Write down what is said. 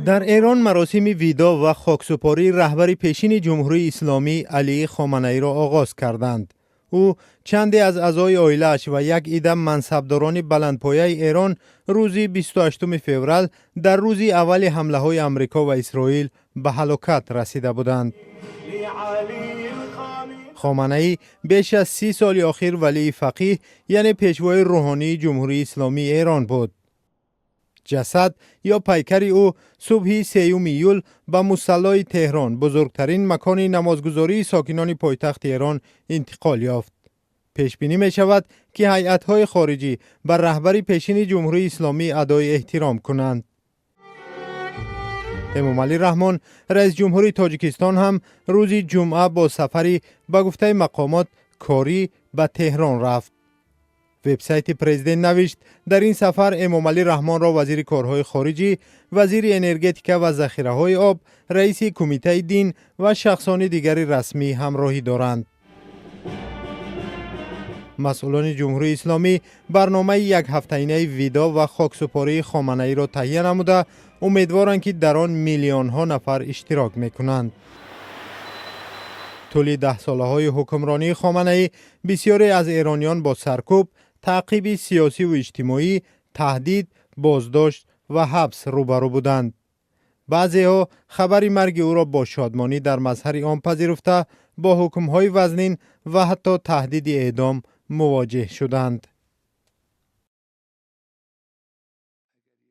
Дар Эрон маросими видоъ ва хоксупории раҳбари пешини Ҷумҳурии Исломӣ Алӣ Хоманаиро оғоз карданд. Ӯ, чанде аз аъзои оилааш ва як ида мансабдорони баландпояи Эрон рӯзи 28 феврал дар рӯзи аввали ҳамлаҳои Амрико ва Исроил ба ҳалокат расида буданд. Хоманаӣ беш аз 30 соли охир валии фақиҳ, яъне пешвои рӯҳонии Ҷумҳурии Исломии Эрон буд. Ҷасад ё пайкари ӯ субҳи 3 июл ба мусаллои Теҳрон, бузургтарин макони намозгузории сокинони пойтахти Эрон, интиқол ёфт. Пешбинӣ мешавад, ки ҳайатҳои хориҷӣ ба раҳбари пешини Ҷумҳурии Исломӣ адои эҳтиром кунанд. Эмомалӣ Раҳмон, раисҷумҳури Тоҷикистон, ҳам рӯзи ҷумъа бо сафари, ба гуфтаи мақомот, корӣ ба Теҳрон рафт. Вебсайти президент навишт, дар ин сафар Эмомалӣ Раҳмонро вазири корҳои хориҷӣ, вазири энергетика ва захираҳои об, раиси кумитаи дин ва шахсони дигари расмӣ ҳамроҳӣ доранд. Масъулони Ҷумҳурии Исломӣ барномаи якҳафтаинаи видоъ ва хоксупории Хоманаиро таҳия намуда, умедворанд, ки дар он миллионҳо нафар иштирок мекунанд. Тӯли даҳсолаҳои ҳукмронии Хоманаӣ бисёре аз эрониён бо саркӯб, таъқиби сиёсиву иҷтимоӣ, таҳдид, боздошт ва ҳабс рӯбарӯ буданд. Баъзеҳо хабари марги ӯро бо шодмонӣ дар мазҳари ом пазируфта, бо ҳукмҳои вазнин ва ҳатто таҳдиди эъдом мувоҷеҳ шуданд.